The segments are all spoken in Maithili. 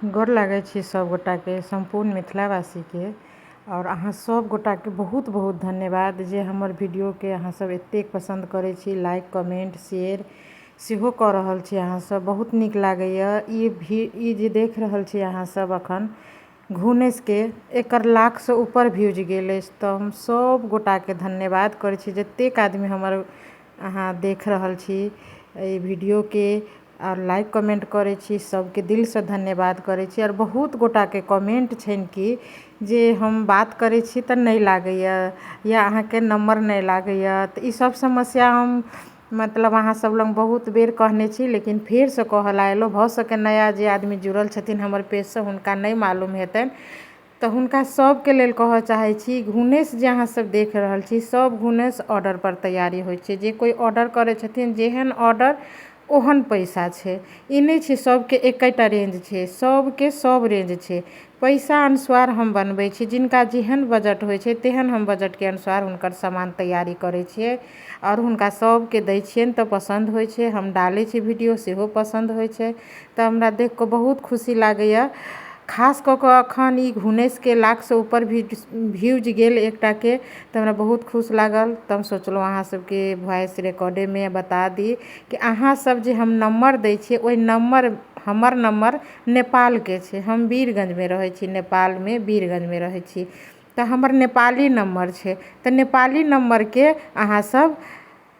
गोर लागै छी सभगोटाके, सम्पूर्ण मिथिलावासीके। आओर अहाँ सभगोटाके बहुत बहुत धन्यवाद जे हमर वीडियोके अहाँ सब एतेक पसन्द करै छी, लाइक कमेन्ट शेयर सेहो कऽ रहल छी। अहाँ सब बहुत नीक लागैए। ई भी ई जे देख रहल छी अहाँ सब अखन घुनेशके, एकर लाखसँ ऊपर व्यूज गेल अछि। तऽ हम सभ गोटाके धन्यवाद करै छी, जतेक आदमी हमर अहाँ देख रहल छी एहि वीडियोके आओर लाइक कमेन्ट करै छी, सबके दिलसँ धन्यवाद करै छी। आओर बहुत गोटाके कमेन्ट छनि कि जे हम बात करै छी तऽ नहि लागैए या अहाँके नम्बर नहि लागैए। तऽ ई सब समस्या हम मतलब अहाँ सब लग बहुत बेर कहने छी, लेकिन फेरसँ कहऽ ला एलहुँ। भऽ सकै नया जे आदमी जुड़ल छथिन हमर पेजसँ हुनका नहि मालूम हेतनि, तऽ हुनका सबके लेल कहऽ चाहै छी, घुनेश जे अहाँ सब देख रहल छी सब घुनेश ऑर्डरपर तैयारी होइ छै। जे कोइ ऑर्डर करै छथिन, जेहन ऑर्डर ओहन पैसा छै। ई नहि छै सबके एकेटा रेंज छै, सबके सब रेंज छै। पैसा अनुसार हम बनबै छी, जिनका जेहन बजट होइ छै तेहन हम बजटके अनुसार हुनकर सामान तैयारी करै छियै आओर हुनका सबके दै छियनि तऽ पसन्द होइ छै। हम डालै छी वीडियो सेहो पसन्द होइ छै, तऽ हमरा देखिकऽ बहुत खुशी लागैए। खास कऽ कऽ अखन ई घुनेशके लाखसँ ऊपर व्यूज गेल एकटाके, तऽ हमरा बहुत खुश लागल। तऽ हम सोचलहुँ अहाँ सबके वॉइस रिकॉर्डेमे बता दी कि अहाँ सब जे हम नम्बर दै छियै ओहि नम्बर, हमर नम्बर नेपालके छै, हम वीरगञ्जमे रहै छी, नेपालमे वीरगञ्जमे रहै छी, तऽ हमर नेपाली नम्बर छै। तऽ नेपाली नम्बरके अहाँ सब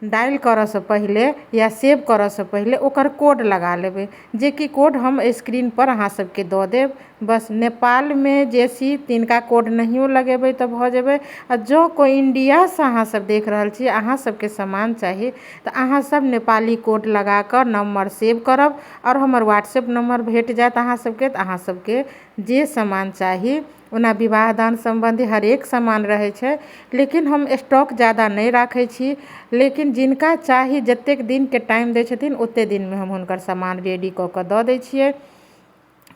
डायल करऽसँ पहिले या सेव करऽसँ पहिले ओकर कोड लगा लेबै, जेकि कोड हम स्क्रीनपर अहाँ सबके दऽ देब। बस नेपालमे जे छी तिनका कोड नहियो लगेबै तऽ भऽ जेबै। आ जँ कोइ इण्डियासँ अहाँ सब देख रहल छी, अहाँ सबके सामान चाही, तऽ अहाँ सब नेपाली कोड लगाकऽ नम्बर सेव करब आओर हमर व्हाट्सएप नम्बर भेट जायत अहाँ सबके। तऽ अहाँ सबके जे सामान चाही, ओना विवाह दान सम्बन्धी हरेक सामान रहै छै, लेकिन हम स्टॉक ज्यादा नहि राखै छी। लेकिन जिनका चाही, जतेक दिनके टाइम दै छथिन ओतेक दिनमे हम हुनकर सामान रेडी कऽ कऽ दऽ दै छियै।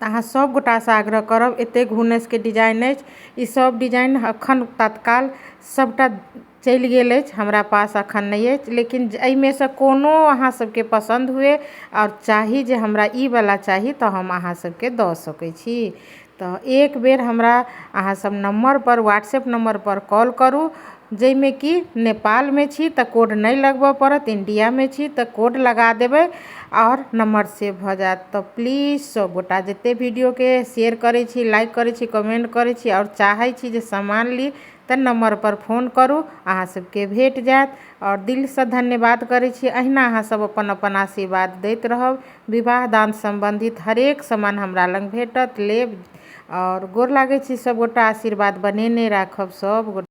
तऽ अहाँ सभ गोटासँ आग्रह करब, एतेक घुनेशके डिजाइन अछि, ई सभ डिजाइन एखन तत्काल सभटा चलि गेल अछि, हमरा पास एखन नहि अछि। लेकिन एहिमे सँ कोनो अहाँ सबके पसन्द हुए आओर चाही जे हमरा ई वला चाही, तऽ हम अहाँ सबके दऽ सकै छी। तऽ एक बेर हमरा अहाँ सब नम्बरपर, व्हाट्सएप नम्बरपर कॉल करू, जाहिमे कि नेपालमे छी तऽ कोड नहि लगबऽ पड़त, इण्डियामे छी तऽ कोड लगा देबै आओर नम्बर सेव भऽ जायत। तऽ प्लीज सभगोटा जतेक वीडियोके शेयर करै छी, लाइक करै छी, कमेन्ट करै छी आओर चाहै छी जे सामान ली, तऽ नम्बरपर फोन करू, अहाँ सबके भेट जायत। आओर दिलसँ धन्यवाद करै छी। अहिना अहाँ सब अपन अपन आशीर्वाद दैत रहब। विवाह दान सम्बन्धित हरेक सामान हमरा लग भेटत, लेब। आओर गोर लागै छी सभगोटा, आशीर्वाद बनेने राखब सभगोटा।